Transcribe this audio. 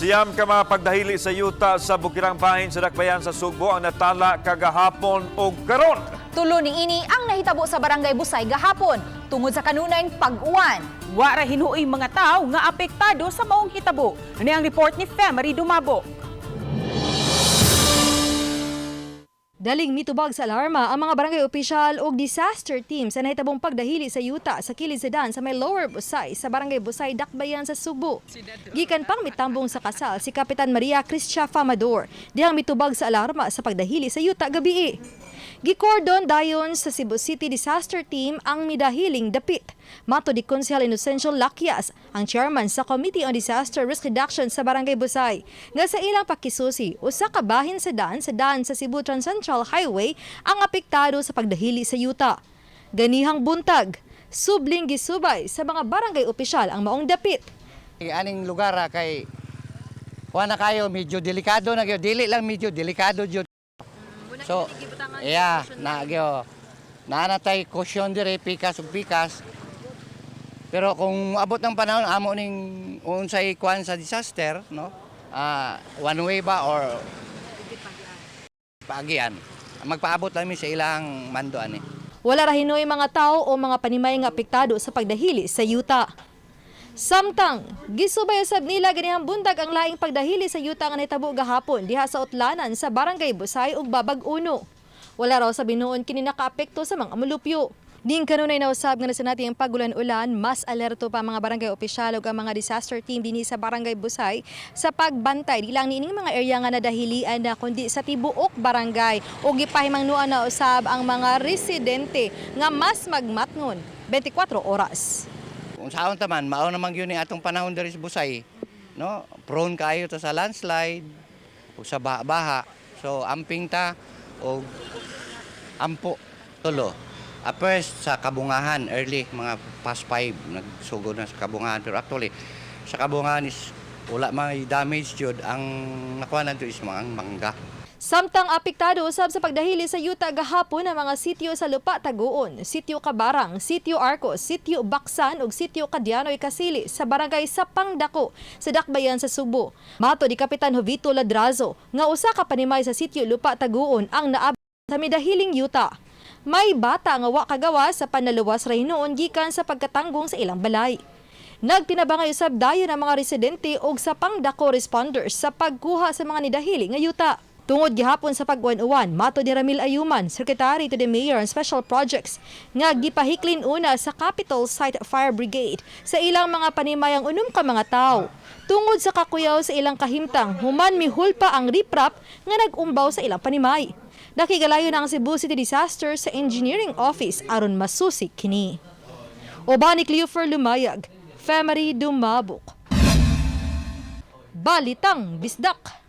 9 ka mga pagdahili sa yuta sa Bukirang Bahin sa Dakbayan sa Sugbo ang natala kagahapon og karon. Tulo ni ini ang nahitabo sa Barangay Busay gahapon tungod sa kanunayng pag-uwan. Wa ra hinuoy mga tao nga apektado sa maong hitabo. Ani ang report ni Femery Dumabo. Daling mitubag sa alarma ang mga barangay opisyal ug disaster team sa nahitabong pagdahili sa yuta sa kilid sa dan sa may Lower Busay sa Barangay Busay, Dakbayan sa Sugbo. Gikan pang mitambong sa kasal si Kapitan Maria Cristia Famador dihang mitubag sa alarma sa pagdahili sa yuta gabii. Gikordon dayon sa Cebu City Disaster Team ang midahiling dapit. Matod ni Konsehal Inocencio Laquias, ang chairman sa Committee on Disaster Risk Reduction sa Barangay Busay, nga sa ilang pakisusi, usa ka bahin sa daan sa Cebu Transcentral Highway ang apektado sa pagdahili sa yuta. Ganihang buntag, subling gisubay sa mga barangay opisyal ang maong dapit. Aning lugar kay kuha na kayo, medyo delikado na gyud, dili lang medyo delikado jud. So, yeah, na gyo. Naa na tay caution dire, pikas ug pikas. Pero kung abot ng panahon amo ning unsay kuan sa disaster, no? One way ba or paagian. Magpaabot lang mi sa ilang mando ani. Wala ra hinuoy mga tao o mga panimay nga apektado sa pagdahili sa yuta. Samtang, gisubay usab nila ganihang buntag ang laing pagdahili sa yuta nga nahitabo gahapon diha sa Utlanan sa Barangay Busay ug Babag Uno. Wala raw sa binuon kini nakaapekto sa mga mulupyo. Ning kanunay nausab nga nasinati ang pagulan-ulan, mas alerto pa ang mga barangay opisyal ug ang mga disaster team dinhi sa Barangay Busay sa pagbantay di lang niining mga area nga nadahilian na kundi sa tibuok barangay ug gipahimangnuan na usab ang mga residente nga mas magmatngon 24 oras. Kung saon ta man, mao naman gyud ni atong panahon diri sa Busay, no? Prone kaayo ta sa landslide ug sa baha. So amping ta og ampo tulo. First sa Kabungahan, early mga past 5 nagsugod na sa Kabungahan, pero actually sa Kabungahan is wala may damage jud. Ang nakuha nato is mga mangga. Samtang apektado usab sa pagdahili sa yuta gahapon ang mga sitio sa Lupa Taguon, Sitio Kabarang, Sitio Arcos, Sitio Baksan ug Sitio Kadianoy Kasili sa Barangay Sapangdako sa Dakbayan sa Sugbo. Matod ni Kapitan Jovito Ladrazo nga usa ka panimay sa Sitio Lupa Taguon ang naab sa midahiling yuta. May bata nga wa kagawas sa panaluwas ra hinuon gikan sa pagkatanggong sa ilang balay. Nagtinabangay usab dayon ang mga residente og sa Pangdako responders sa pagkuha sa mga nidahili nga yuta. Tungod gihapon sa pag-uwan-uwan, matod ni Ramil Ayuman, Secretary to the Mayor on Special Projects, nga gipahiklin una sa Capital Site Fire Brigade sa ilang mga panimayang 6 ka mga tawo. Tungod sa kakuyaw sa ilang kahimtang, human mihulpa ang riprap nga nag-umbaw sa ilang panimay. Nakigalayo na ang Cebu City Disaster sa Engineering Office aron masusi kini. Uban ni Cleofer Lumayag, Femery Dumabok. Balitang Bisdak.